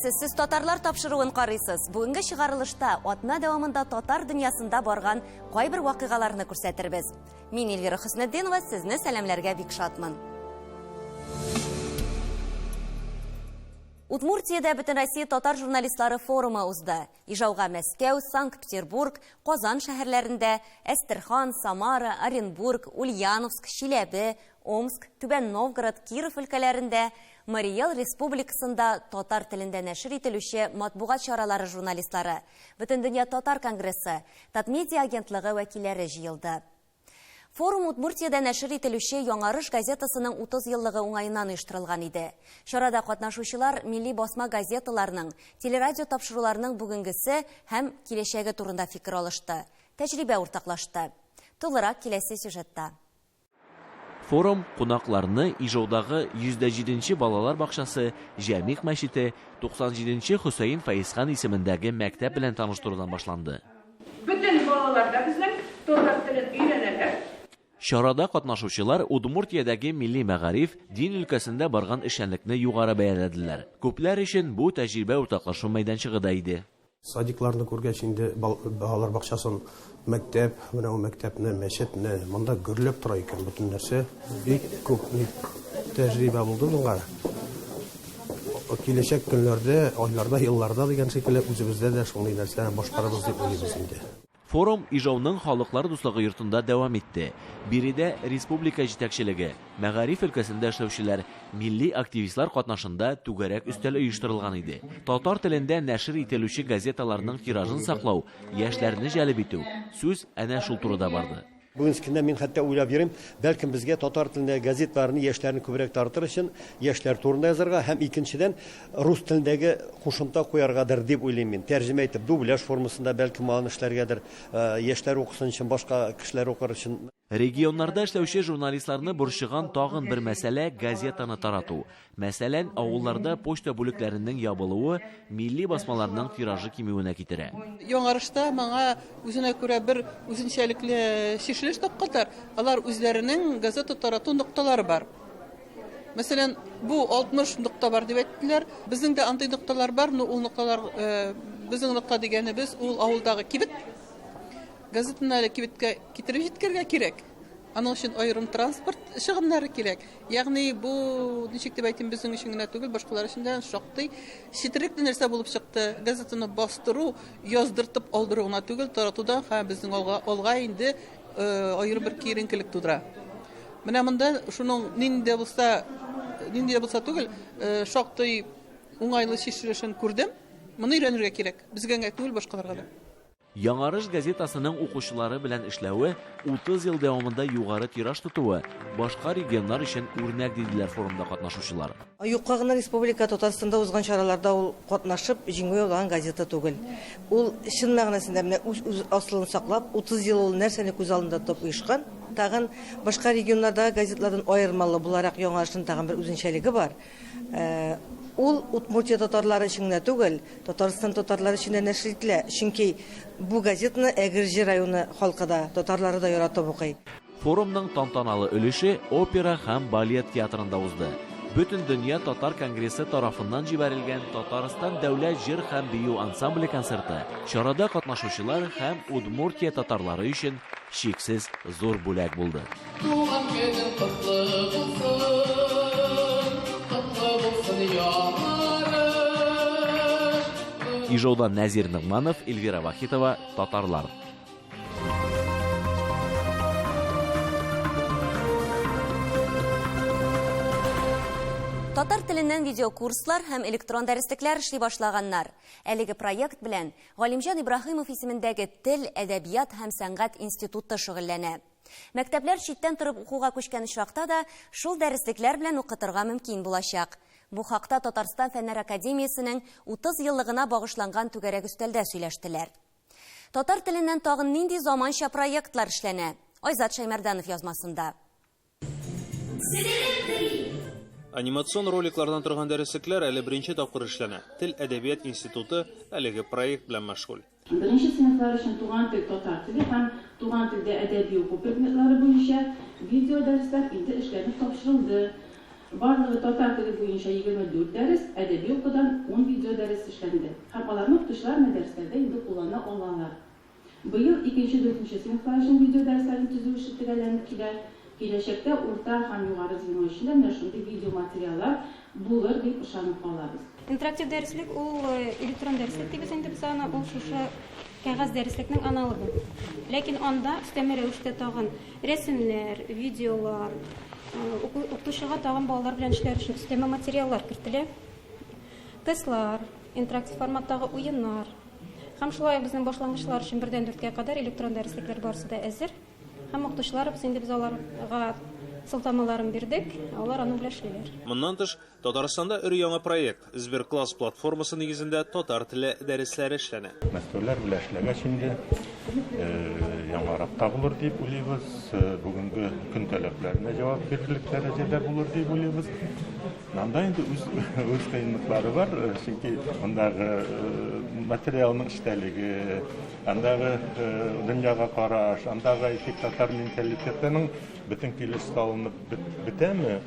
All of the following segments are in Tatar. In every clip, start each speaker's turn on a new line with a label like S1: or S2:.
S1: Исәнмесез, сез татарлар тапшыруын карыйсыз. Бүгенге чыгарылышта атна дәвамында татар дөньясында барган кайбер вакыйгаларны күрсәтербез. Мин Эльвира Хөснетдинова, сезне сәламләргә бик шатмын. Удмуртиядә Бөтенроссия татар журналистлары форумы узды. Ижауга Мәскәү, Санкт-Петербург, Казан шәһәрләрендә, Әстерхан, Самара, Оренбург, Ульяновск, Чиләбе, Омск, Түбән Новгород, Киров өлкәләрендә, Марий Эл Республикасында татар телендә нәшер ителүче матбугат чаралары журналистлары, Бөтендөнья татар конгрессы, Татмедиа агентлыгы вәкилләре җыелды. Форум Удмуртиядә нәшер ителүче Яңарыш газетасының 30 еллыгы уңаеннан оештырылган иде. Чарада катнашучылар милли басма газеталарның, телерадио тапшыруларның бүгенгесе һәм киләчәге турында фикер алышты, тәҗрибә уртаклашты. Тулырак киләсе сюжетта.
S2: Форум кунакларны Ижаудагы 107 нче балалар бакчасы, Җәмигъ мәчете, 97 нче Хөсәен Фәезхан исемендәге мәктәп белән таныштырудан башланды.
S3: Бөтен балалар да безнең татар телен өйрәнәләр.
S2: Чарада катнашучылар Удмуртиядәге милли мәгариф, дин өлкәсендә барган эшчәнлекне югары бәяләделәр. Күпләр өчен бу тәҗрибә уртаклашу мәйданчыгы да иде.
S4: Садикларны күргәч инде, балалар бакчасын, мәктәп, менә ул мәктәпне, мәчетне, монда гөрләп тора икән бөтен нәрсә. Бик күп тәҗрибә булды моңа. Киләчәк көннәрдә, айларда, елларда дигән шикелле үзебездә дә шундый нәрсә башкарырбыз дип уйлыйбыз инде.
S2: Форум Ижауның Халыклар дуслыгы йортында дәвам итте. Биредә республика җитәкчелеге, мәгариф өлкәсендә эшләүчеләр, милли активистлар катнашында түгәрәк өстәл оештырылган иде. Татар телендә нәшер ителүче газеталарның тиражын саклау, яшьләрне җәлеп итү, сүз әнә шул турыда барды.
S5: Бүгенге көндә мин хәтта уйлап йөрим, бәлкем безгә татар телендәге газетларны яшьләрне күбрәк тартыр өчен яшьләр турында язарга һәм икенчедән рус телендәге кушымта куяргадыр дип уйлыйм мин. Тәрҗемә итеп, дубляж формасында бәлкем аны эшләргәдер, яшьләр укысын өчен, башка кешеләр укыр өчен.
S2: Регионнарда эшләүче журналистларны борчыган тагын бер мәсьәлә, газетаны тарату. Мәсәлән, авылларда почта бүлекләренең ябылуы милли басмаларның тиражы кимүенә китерә.
S6: Яңарышта моңа үзенә күрә бер үзенчәлекле чишелеш тапканнар. Алар үзләренең газета тарату нокталары бар. Мәсәлән, бу 60 нокта бар дип әйттеләр. Безнең дә андый нокталар бар, но ул нокталар, безнең нокта дигәнебез ул авылдагы кибет. Газетаны әле кибеткә китереп җиткерергә кирәк. Аның өчен аерым транспорт чыгымнары кирәк. Ягъни бу, ничек дип әйтим, безнең өчен генә түгел, башкалар өчен дә шактый четерекле нәрсә булып чыкты. Газетаны бастыру, яздыртып алдыру гына түгел, тарату да һәм безнең алга, алга инде аерым бер киеренкелек тудыра. Менә монда шуның нинди дә булса, нинди дә булса түгел, шактый уңайлы чишелешен күрдем. Моны өйрәнергә кирәк. Безгә генә түгел, башкаларга да.
S2: Яңарыш газетасының укучылары белән эшләве, 30 ел дәвамында югары тираж тотуы, башка регионнар өчен үрнәк, диделәр форумда катнашучылар.
S7: Юкка гына республика Татарстанда узган чараларда ул катнашып, җиңү яулаган газета түгел. Ул чын мәгънәсендә менә үз-үз асылын саклап, 30 ел ул нәрсәне күз алдында тотып оешкан. Тагын башка регионнардагы газетлардан аермалы буларак Яңарышның тагын бер үзенчәлеге бар. Ул Удмуртия татарлары өчен генә түгел, Татарстан татарлары өчен дә нәшер ителә, чөнки бу газетаны Әгерҗе районы халкы да, татарлары да яратып укый.
S2: Форумның тантаналы өлеше Опера һәм балет театрында узды. Бөтендөнья татар конгрессы тарафыннан җибәрелгән Татарстан дәүләт җыр һәм бию ансамбле концерты чарада катнашучылар һәм Удмуртия татарлары өчен чиксез зур бүләк булды.
S8: Туган көнең котлы булсын, котлы булсын яңарыш.
S2: Ижаудан Нәзир Ногманов, Эльвира Вахитова, Татарлар.
S1: Татар теленнән видеокурслар һәм электрон дәреслекләр эшли башлаганнар. Әлеге проект белән Галимҗан Ибраһимов исемендәге тел, әдәбият һәм сәнгать институты шөгыльләнә. Мәктәпләр читтән торып укуга күчкән очракта да шул дәреслекләр белән укытырга мөмкин булачак. Бу хакта Татарстан Фәннәр академиясенең 30 еллыгына багышланган түгәрәк өстәлдә сөйләштеләр. Татар теленнән тагын нинди заманча проектлар эшләнә? Айзат Шәймәрданов язмасында.
S9: Анимацион роликлардан торган дәреслекләр әле беренче тапкыр эшләнә. Тел әдәбият институты әлеге проект белән мәшгуль.
S10: Беренче сыйныфлар өчен туган тел, татар теле һәм туган телдә әдәби уку предметлары буенча видеодәресләр инде эшләнеп тапшырылды. Барлыгы татар теле буенча 24 дәрес, әдәби укудан ун видеодәрес эшләнде һәм аларны укытучылар менә дәресләрдә инде куллана алалар. Быел икенче-дүртенче сыйныфлар өчен видеодәресләрне төзү эше төгәлләнеп килә. Киләчәктә урта һәм югары звено өчен дә менә шундый видеоматериаллар булыр дип ышанып калабыз.
S11: Интерактив дәреслек ул электрон дәреслек дибез инде без аны, ул шушы кәгазь дәреслекнең аналогы. Ләкин анда өстәмә рәвештә тагын Рәсемнәр, видеолар, укытучыга тагын балалар белән эшләр өчен өстәмә материаллар кертелә. Тестлар, интерактив форматтагы уеннар. Һәм шулай ук безнең башлангычлар өчен бердән дүрткә кадәр электрон дәреслекләр барысы да әзер. Һәм укытучыларыбыз инде без аларга сылтамаларын бирдек, алар аның белән эшлиләр.
S9: Моннан тыш, Татарстанда өр-яңа проект, Сберкласс платформасы нигезендә татар теле дәресләре эшләнә.
S12: Мәскәүләр белән эшләгәч инде, яңарак та булыр дип уйлыйбыз, бүгенге көн таләпләренә җавап бирерлек дәрәҗәдә булыр дип уйлыйбыз. Анда инде үз, үз кыенлыклары бар, чөнки мондагы материалның эчтәлеге, андагы дөньяга караш, андагы, әйтик, татар менталитетының бөтен килеш салынып бетәме?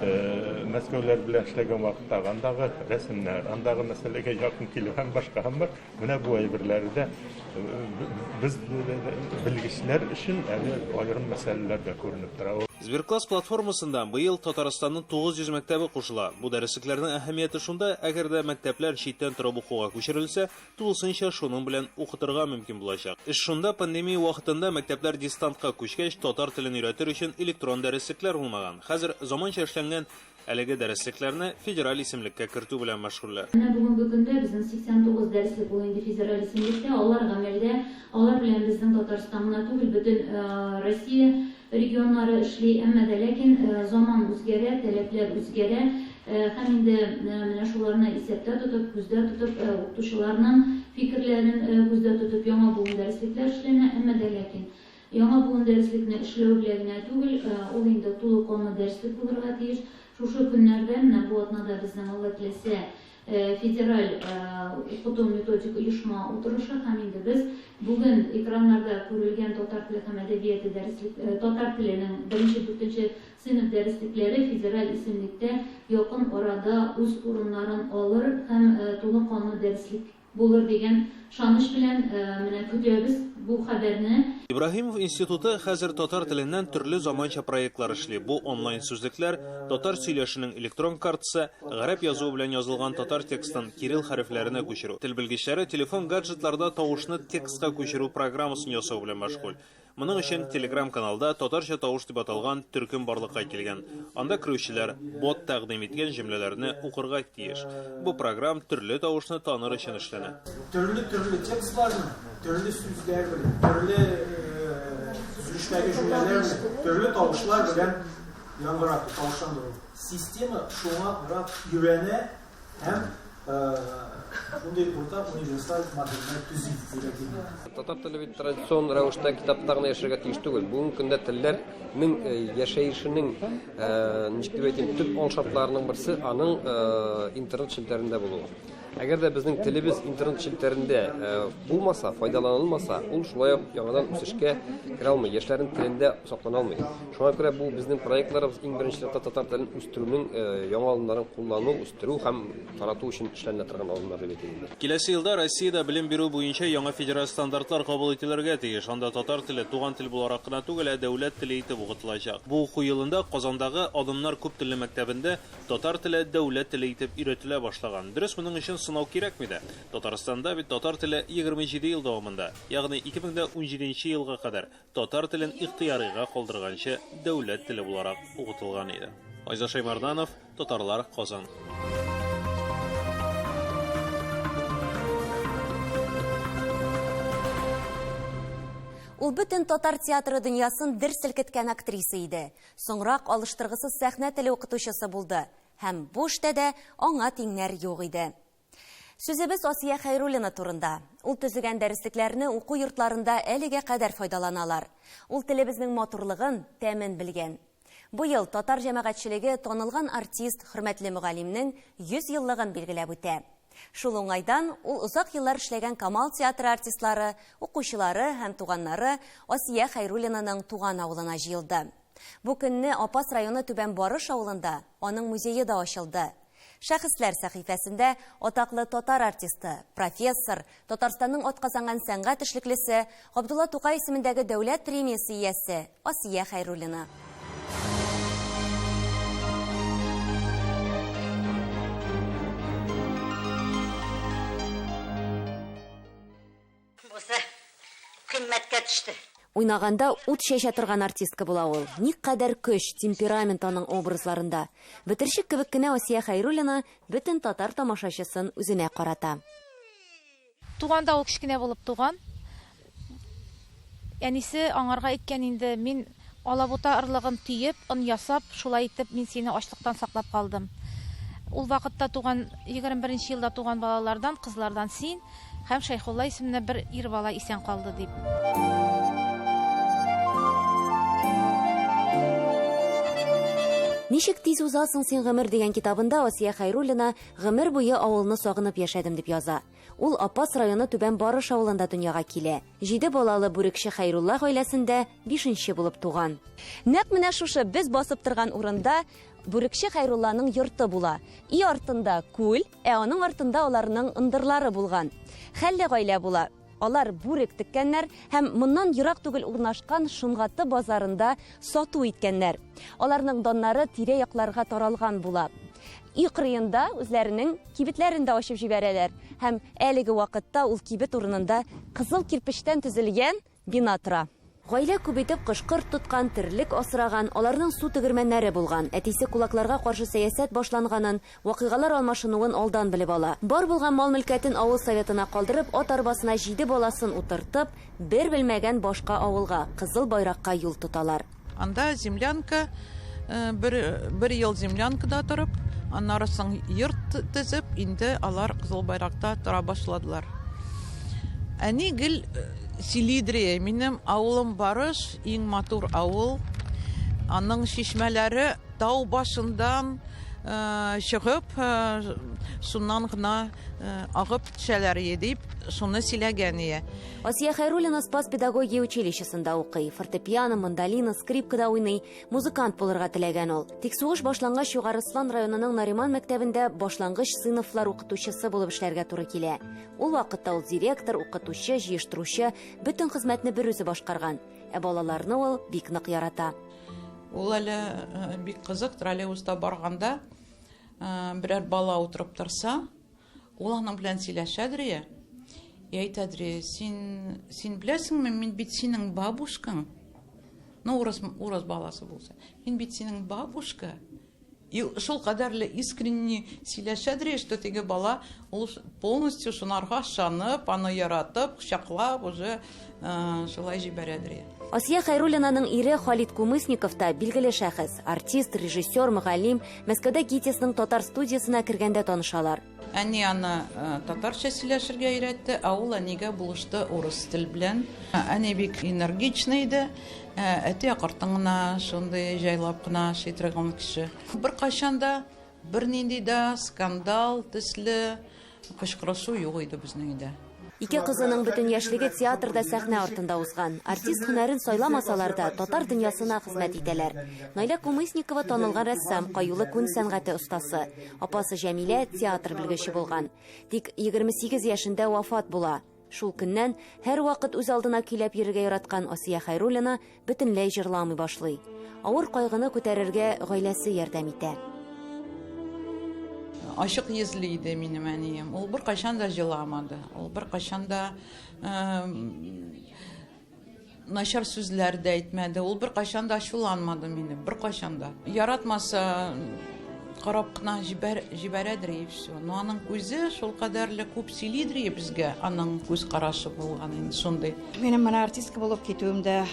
S12: Мәскәүләр белән эшләгән вакыттагы андагы рәсемнәр, андагы мәсьәләгә якын килү һәм башка һәм бар. Менә бу әйберләре дә без белгечләр өчен әле аерым мәсьәләләр дә күренеп тора.
S9: Сберкласс платформасында быел Татарстанның 900 мәктәбе кушыла. Бу дәреслекләрнең әһәмияте шунда, әгәр дә мәктәпләр читтән торып укуга күчерелсә, тулысынча шуның белән укытырга мөмкин булачак. Эш шунда, пандемия вакытында мәктәпләр дистантка күчкәч, татар телен өйрәтер өчен электрон дәреслекләр булмаган. Хәзер заманча эшләнгән әлеге дәреслекләрне федераль исемлеккә кертү белән мәшгульләр.
S13: Менә бүгенге көндә безнең 89 дәреслек ул инде федераль исемлектә, алар гамәлдә, алар белән безнең Татарстан гына түгел, бөтен Россия регионнары эшли, әмма дә ләкин заман үзгәрә, таләпләр үзгәрә һәм инде менә шуларны исәптә тотып, күздә тотып, укытучыларның фикерләрен күздә тотып яңа буын дәреслекләр эшләнә, әмма дә ләкин яңа буын дәреслекне эшләү белән генә түгел, ул инде тулы канлы дәреслек булырга тиеш. Шушы көннәрдә, менә бу атнада безнең, Алла теләсә, Федераль укыту-методик оешма утырышы һәм инде без бүген экраннарда күрелгән татар теле һәм әдәбияты дәреслек, татар теленең беренче-дүртенче сыйныф дәреслекләре федераль исемлектә якын арада үз урыннарын алыр һәм тулы канлы дәреслек булыр дигән шаныч белән менә көтәбез бу хәбәрне.
S9: Ибраһимов институты хәзер татар теленнән төрле заманча проектлар эшли. Бу онлайн сүзлекләр, татар сөйләшенең электрон картасы, гарәп язуы белән язылган татар текстын кирилл хәрефләренә күчерү. Тел белгечләре телефон-гаджетларда тавышны текстка күчерү программасын ясау белән мәшгуль. Моның өчен Telegram-каналда Татарча тавыш дип аталган төркем барлыкка килгән. Анда керүчеләр бот тәкъдим иткән җөмләләрне укырга тиеш. Бу програм төрле тавышны таныр өчен эшләнә.
S14: Төрле-төрле текстларны төрле сүзләр белән, төрле төзелештәге җөмләләр белән, төрле тавышлар белән яңгырату, тавышландыру. Система шуңа карап өйрәнә һәм шундый уртак универсаль модельне төзи, дип әйтим.
S15: Татар теле бит традицион рәвештә китапта гына яшәргә тиеш түгел. Бүгенге көндә телләрнең яшәешенең, ничек дип әйтим, төп алшартларының берсе аның интернет челтәрендә булуы. Әгәр дә безнең телебез интернет челтәрендә булмаса, файдаланылмаса, ул шулай ук яңадан үсешкә керә алмый, яшьләрнең телендә саклана алмый. Шуңа күрә бу безнең проектларыбыз иң беренче чиратта татар телен үстерүнең яңа алымнарын куллану, үстерү һәм тарату өчен эшләнелә торган алымнар дип әйтик инде.
S9: Киләсе елда Россиядә белем бирү буенча яңа федераль стандартлар кабул ителергә тиеш. Анда татар теле туган тел буларак кына түгел, ә дәүләт теле итеп укытылачак. Бу уку елында Казандагы Адымнар күп телле мәктәбендә татар теле дәүләт теле итеп өйрәтелә башлаган. Дөрес, моның өчен сынау кирәкми дә. Татарстанда бит татар теле 27 ел дәвамында, ягъни 2017 нче елга кадәр татар телен ихтыярига калдырганчы дәүләт теле буларак укытылган иде. Айза Шәймәрданов, Татарлар, Казан.
S1: Ул бөтен татар театры дөньясын дер селкеткән актриса иде. Соңрак алыштыргысыз сәхнә теле укытучысы булды. Һәм бу эштә дә аңа тиңнәр юк иде. Сүзебез Асия Хәйруллина турында. Ул төзегән дәреслекләрне уку йортларында әлегә кадәр файдаланалар. Ул телебезнең матурлыгын, тәмен белгән. Быел татар җәмәгатьчелеге танылган артист, хөрмәтле мөгаллимнең 100 еллыгын билгеләп үтә. Шул уңайдан ул озак еллар эшләгән Камал театры артистлары, укучылары һәм туганнары Асия Хәйруллинаның туган авылына җыелды. Бу көнне Апас районы Түбән Барыш авылында аның музее да ачылды. Шәхесләр сәхифәсендә атаклы татар артисты, профессор, Татарстанның атказанган сәнгать эшлеклесе, Габдулла Тукай исемендәге дәүләт премиясе иясе Асия Хәйруллина.
S16: Бусы кыйммәткә төште.
S1: Уйнаганда ут чәчә торган артистка була ул. Никадәр көч, темперамент аның образларында. Бетерчек кебек кенә Асия Хәйруллина бөтен татар тамашачысын үзенә карата.
S17: Туганда ул кечкенә булып туган. Әнисе аңарга әйткән инде, мин алабута орлыгын төеп, он ясап, шулай итеп мин сине ачлыктан саклап калдым. Ул вакытта туган, 21 нче елда туган балалардан, кызлардан син һәм Шәйхулла исемле бер ир бала исән калды, дип.
S1: Ничек тиз узасың син гомер дигән китабында Асия Хәйруллина гомер буе авылны сагынып яшәдем дип яза. Ул Апас районы Түбән Барыш авылында дөньяга килә. Җиде балалы бүрекче Хәйрулла гаиләсендә бишенче булып туган. Нәкъ менә шушы без басып торган урында бүрекче Хәйрулланың йорты була. Өй артында күл, Ә аның артында аларның ындырлары булган. Хәлле гаилә була. Алар бүрек теккәннәр һәм моннан ерак түгел урнашкан Шонгаты базарында сату иткәннәр. Аларның даннары тирә-якларга таралган була. Өй кырыенда үзләренең кибетләрен дә ачып җибәрәләр һәм әлеге вакытта ул кибет урынында кызыл кирпечтән төзелгән Бина тора. Гаилә күп итеп кош-корт тоткан, терлек асраган, аларның су тегермәннәре булган. Әтисе кулакларга каршы сәясәт башланганын, вакыйгалар алмашынуын алдан белеп ала. Бар булган мал-мөлкәтен авыл советына калдырып, ат арбасына җиде баласын утыртып, бер белмәгән башка авылга, Кызыл Байракка юл тоталар.
S6: Анда землянка, бер, бер ел землянкада торып, аннары соң йорт төзеп, инде алар Кызыл Байракта тора башладылар. Әни гел сөйлидер, минем авылым Барыш, иң матур авыл. Аның чишмәләре тау башыннан чыгып, шуннан гына агып төшәләр дип, шуны сөйләгән ие.
S1: Асия Хәйруллина Спас педагогия училищесында укый. Фортепиано, мандолина, скрипкада уйный. Музыкант булырга теләгән ул. Тик сугыш башлангач Югары Слан районының Нариман мәктәбендә башлангыч сыйныфлар укытучысы булып эшләргә туры килә. Ул вакытта ул директор, укытучы, җыештыручы, бөтен хезмәтне берүзе башкарган. Ә балаларны ул бик нык ярата.
S6: Ул әле бик кызык, троллейбуста барганда берәр бала утырып торса, Ул аның белән сөйләшәдер я. И әйтәдер, син, син беләсеңме, мин бит синең бабушкаң. Ну, урыс, урыс баласы булса. Мин бит синең бабушка. И шул кадәрле искренне сөйләшәдер, что теге бала ул полностью шунарга ышанып, аны яратып, кочаклап уже шулай җибәрәдер.
S1: Асия Хәйруллинаның ире Халит Кумысников та билгеле шәхес, артист, режиссер, мөгаллим. Мәскәүдә ГИТИСның татар студиясенә кергәндә танышалар.
S6: Әни аны татарча сөйләшергә өйрәтте, ә ул әнигә булышты урыс тел белән. Әни бик энергичный иде, әти акыртын гына, шундый җайлап кына эшли торган кеше. Беркайчан да бернинди дә скандал төсле Кычкырышу юк иде безнең өйдә.
S1: Ике кызының бөтен яшьлеге театрда сәхнә артында узган. Артист һөнәрен сайламасалар да, татар дөньясына хезмәт итәләр. Наилә Кумысникова танылган рәссам, каюлы күн сәнгате остасы. Апасы Җәмилә театр белгече булган. Тик 28 яшендә вафат була. Шул көннән һәрвакыт үз алдына көйләп йөрергә яраткан Асия Хәйруллина бөтенләй җырламый башлый. Авыр кайгыны күтәрергә гаиләсе ярдәм итә.
S6: Ачык йөзле иде минем әнием. Ул беркайчан да җыламады. Ул беркайчан да начар сүзләр дә әйтмәде. Ул беркайчан да ачуланмады мине, беркайчан да. Яратмаса, карап кына җибәр, җибәрәдер и все. Но аның күзе шулкадәрле күп сөйлидер и безгә, аның күз карашы булган инде шундый.
S18: Минем менә артистка булып китүемдә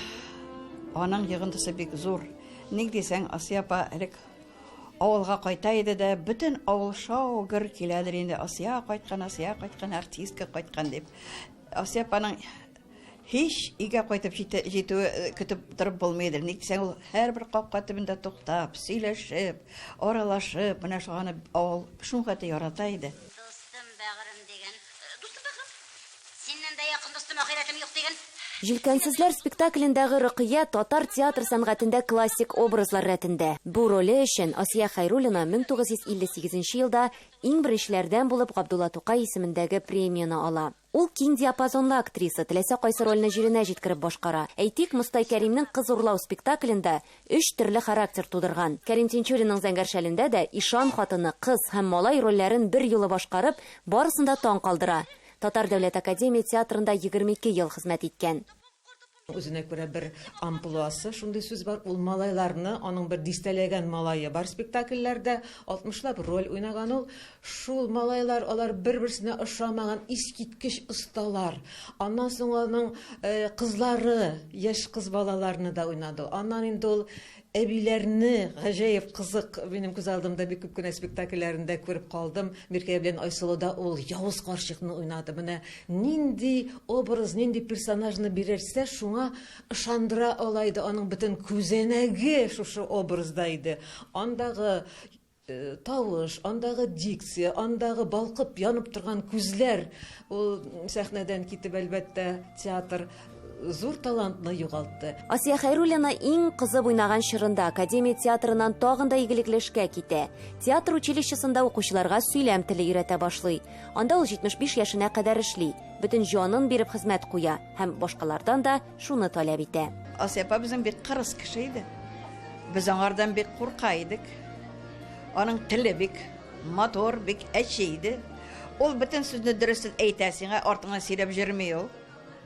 S18: аның йогынтысы бик зур. Ник дисәң, Асия апа элек авылга кайта иде дә, бөтен авыл шау-гөр киләдер инде, Асия кайткан, Асия кайткан, артистка кайткан дип. Асия апаның Һич өйгә кайтып җитүе көтеп торып булмый иде. Ник дисәң, ул һәрбер капка төбендә туктап, сөйләшеп, аралашып, менә шул аны авыл шулхәтле ярата иде.
S16: Дустым, бәгырем, диген. Дустым, бәгырем. Синнән дә якын дустым, ахирәтем юк, диген.
S1: Җилкәнсезләр спектаклендәге Рөкыя татар театр сәнгатендә классик образлар рәтендә. Бу роле өчен Асия Хәйруллина 1958 елда иң беренчеләрдән булып Габдулла Тукай исемендәге премияне ала. Ул киң диапазонлы актриса, теләсә кайсы рольне җиренә җиткереп башкара. Әйтик, Мостай Кәримнең Кыз урлау спектаклендә өч төрле характер тудырган. Кәрим Тинчуринның Зәңгәр шәлендә дә ишан хатыны, кыз һәм малай рольләрен берьюлы башкарып, барысын да таң калдыра. Татар дәүләт академия театрында 22 ел хезмәт иткән.
S19: Үзенә күрә бер амплуасы, шундый сүз бар, ул малайларны, аның бер дистәләгән малае бар спектакльләрдә, алтмышлап роль уйнаган ул. Шул малайлар, алар бер-берсенә ошамаган искиткеч осталар. Аннан соң аның кызлары, яшь кыз балаларны да уйнады. Аннан инде ул Әбиләрне гаҗәеп кызык, минем күз алдымда бик күп кенә спектакльләрендә күреп калдым. Миркәй белән Айсылуда ул явыз карчыкны уйнады. Менә нинди образ, нинди персонажны бирерсә, шуңа ышандыра ала иде. Аның бөтен күзәнәге шушы образда иде. Андагы тавыш, андагы дикция, андагы балкып янып торган күзләр, ул сәхнәдән китеп, әлбәттә, театр зур талантны югалтты.
S1: Асия Хәйруллина иң кызып уйнаган чорында Академия театрыннан тагын да игелекле эшкә китә. Театр училищесында укучыларга сөйләм теле өйрәтә башлый. Анда ул 75 яшенә кадәр эшли, бөтен җанын биреп хезмәт куя һәм башкалардан да шуны таләп итә.
S18: Асия апа безнең бик кырыс кеше иде. Без аңардан бик курка идек. Аның теле бик матур, бик әче иде. Ул бөтен сүзне дөресен әйтә сиңа, артыңнан сөйләп йөрми ул.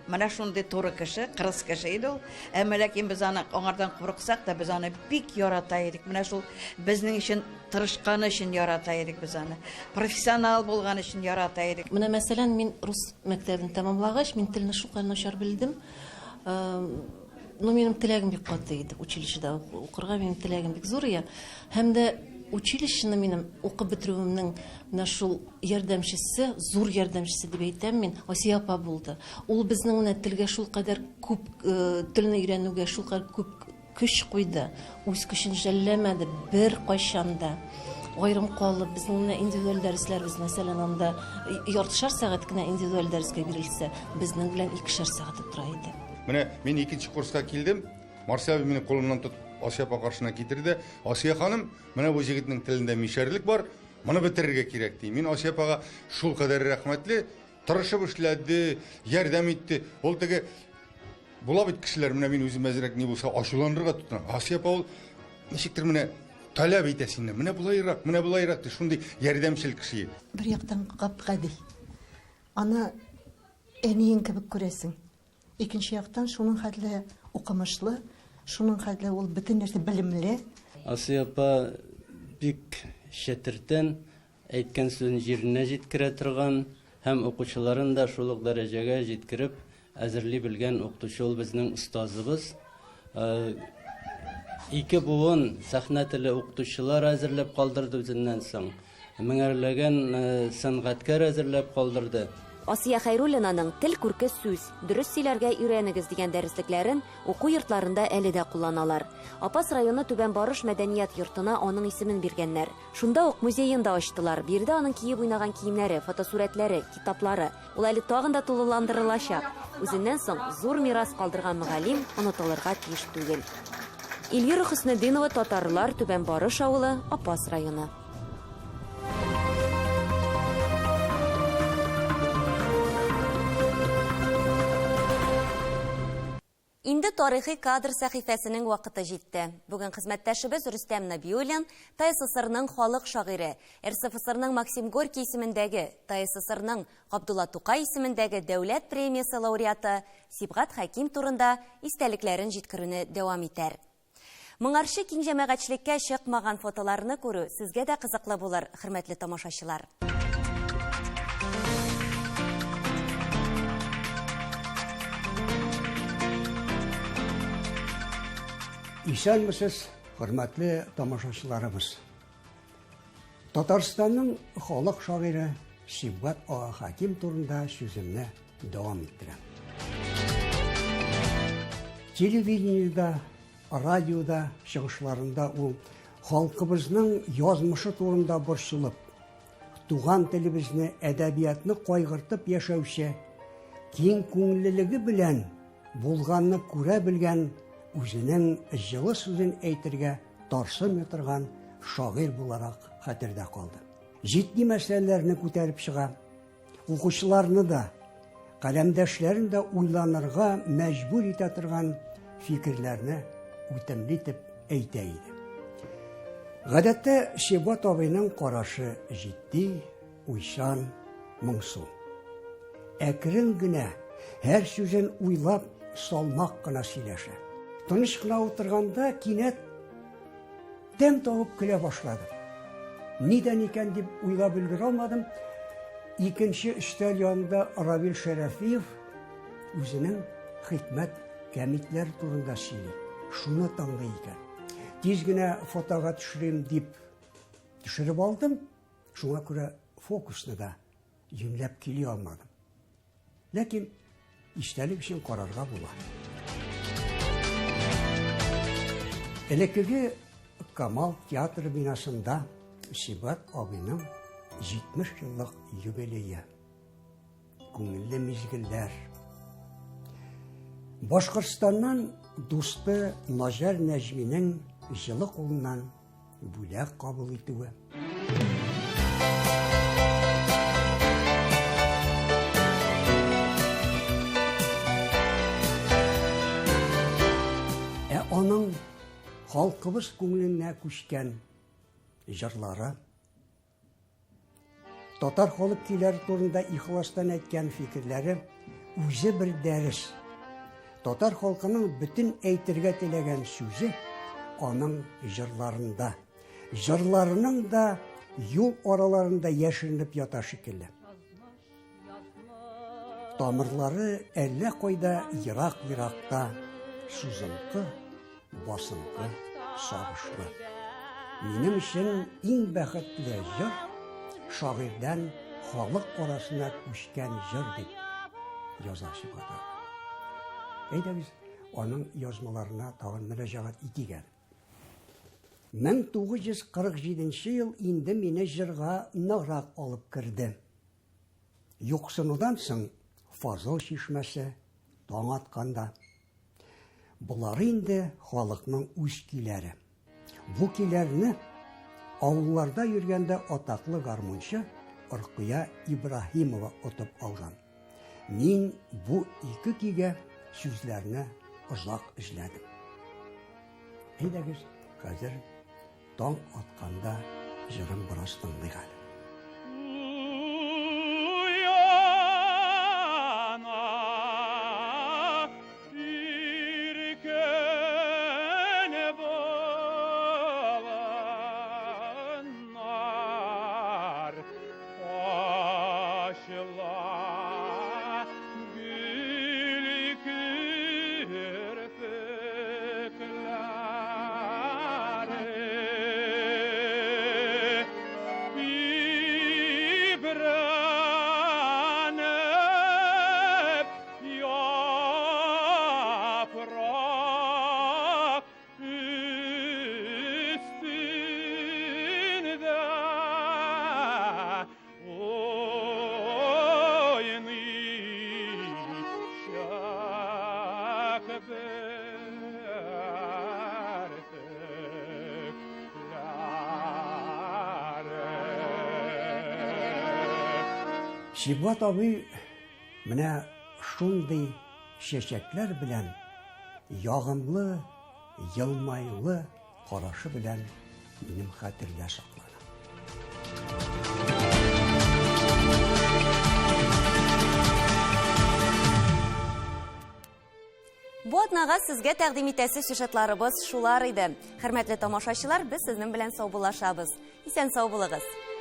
S18: Менә шундый туры кеше, кырыс кеше иде ул. Әмма ләкин без аны аңардан курыксак та, без аны бик ярата идек. Менә шул безнең өчен тырышканы өчен ярата идек без аны. Профессионал булган өчен ярата идек.
S20: Менә мәсәлән, мин рус мәктәбен тәмамлагач, мин телне шулкадәр начар белдем. Ну, минем теләгем бик каты иде училищеда укырга, минем теләгем бик зур иде. Һәм дә училищены минем укып бетерүемнең менә шул ярдәмчесе, зур ярдәмчесе дип әйтәм мин, Асия апа булды. Ул безнең менә телгә шулкадәр күп, телне өйрәнүгә шулкадәр күп көч куйды, үз көчен жәлләмәде беркайчан да. Аерым калып, безнең менә индивидуаль дәресләребез, мәсәлән, анда яртышар сәгать кенә индивидуаль дәрескә бирелсә, безнең белән икешәр сәгать утыра иде.
S21: Менә мин икенче курска килдем, Марсия абый мине кулымнан тотып Асия апа каршына китерде. Асия ханым, менә бу җегетнең телендә мишәрлек бар, моны бетерергә кирәк, ди. Мин Асия апага шулкадәр рәхмәтле, тырышып эшләде, ярдәм итте. Ул теге була бит кешеләр, менә мин үзем әзрәк ни булса ачуланырга тотынам. Асия апа ул ничектер менә таләп итә синнән. Менә болайрак, менә болайрак ди, шундый ярдәмчел кеше.
S22: Бер яктан гап-гади. Аны әниең кебек күрәсең. Икенче яктан, шуның хәтле укымышлы, шуның хәтле ул бөтен нәрсә белемле.
S23: Асия апа бик чәтертән, әйткән сүзен җиренә җиткерә торган һәм укучыларын да шул ук дәрәҗәгә җиткереп әзерли белгән укытучы ул безнең остазыбыз. Ике буын сәхнә теле укытучылар әзерләп калдырды үзеннән соң. Меңәрләгән сәнгатькәр әзерләп калдырды.
S1: Асия Хәйруллинаның Тел күрке сүз, дөрес сөйләргә өйрәнегез дигән дәреслекләрен уку йортларында әле дә кулланалар. Апас районы Түбән Барыш мәдәният йортына аның исемен биргәннәр. Шунда ук музеен да ачтылар. Биредә аның киеп уйнаган киемнәре, фотосурәтләре, китаплары. Ул әле тагын да тулыландырылачак. Үзеннән соң зур мирас калдырган мөгаллим онытылырга тиеш түгел. Эльвира Хөснетдинова, Татарлар, Түбән Барыш авылы, Апас районы. Инде тарихи кадр сәхифәсенең вакыты җитте. Бүген хезмәттәшебез Рөстәм Набиуллин ТССРның халык шагыйре, РСФСРның Максим Горький исемендәге, ТССРның Габдулла Тукай исемендәге дәүләт премиясе лауреаты Сибгат Хәким турында истәлекләрен җиткерүне дәвам итәр. Моңарчы киң җәмәгатьчелеккә чыкмаган фотоларны күрү сезгә дә кызыклы булыр, хөрмәтле тамашачылар.
S24: Исәнмесез, хөрмәтле тамашачыларыбыз. Татарстанның халык шагыйре Сибгат ага Хәким турында сүземне дәвам иттерәм. Телевидениедә, радиода чыгышларында ул халкыбызның язмышы турында борчылып, туган телебезне, әдәбиятны кайгыртып яшәүче, киң күңеллелеге белән булганны күрә белгән, үзенең җылы сүзен әйтергә тарсынмый торган шагыйрь буларак хәтердә калды. Җитди мәсьәләләрне күтәреп чыга. Укучыларны да, каләмдәшләрен дә уйланырга мәҗбүр итә торган фикерләрне үтемле итеп әйтә иде. Гадәттә Шибат абыйның карашы җитди, уйчан, моңсу. Әкрен генә, һәр сүзен уйлап, салмак кына сөйләшә. Тыныч кына утырганда кинәт Тәм табып көлә башладым. Нидән икән дип уйлап өлгерә алмадым. Икенче өстәл янында Равил Шәрәфиев үзенең хикмәт кәмитләр турында сөйли. Шуны тыңлый икән. Тиз генә фотога төшерим дип төшереп алдым. Шуңа күрә фокусны да юньләп кили алмадым. Ләкин истәлек өчен карарга була. Элеккеге Камал театры бинасында Сибат абыйның 70 еллык юбилее. Күңелле мизгелләр. Башкортстаннан дусты Наҗар Нәҗминең җылы кулыннан бүләк кабул итүе. Ә аның халкыбыз күңеленә күчкән җырлары, татар халык көйләре турында ихластан әйткән фикерләре үзе бер дәрес. Татар халкының бөтен әйтергә теләгән сүзе аның җырларында. Җырларының да юл араларында яшеренеп ята шикелле. Тамырлары әллә кайда ерак-еракта, сузынкы, басынкы, сагышлы. Минем өчен иң бәхетле җыр шагыйрьдән халык арасына күчкән җыр дип яза Сибгат Әйдәгез, аның язмаларына тагын мөрәҗәгать итик әле. 1947 ел инде мине җырга ныграк алып керде. Юксынудан соң Фазыл чишмәсе, таң атканда. Болары инде халыкның үз көйләре. Бу көйләрне авылларда йөргәндә атаклы гармунчы Оркыя Ибраһимова отып алган. Мин бу ике көйгә сүзләрне озак эзләдем. Әйдәгез, хәзер Таң атканда җырын бераз тыңлыйк әле. Сибгат абый менә шундый чәчәкләр белән ягымлы, елмаюлы карашы белән минем хәтердә саклана.
S1: Бу атнага сезгә тәкъдим итәсе сюжетларыбыз шулар иде. Хөрмәтле тамашачылар, без сезнең белән саубуллашабыз. Исән сау булыгыз.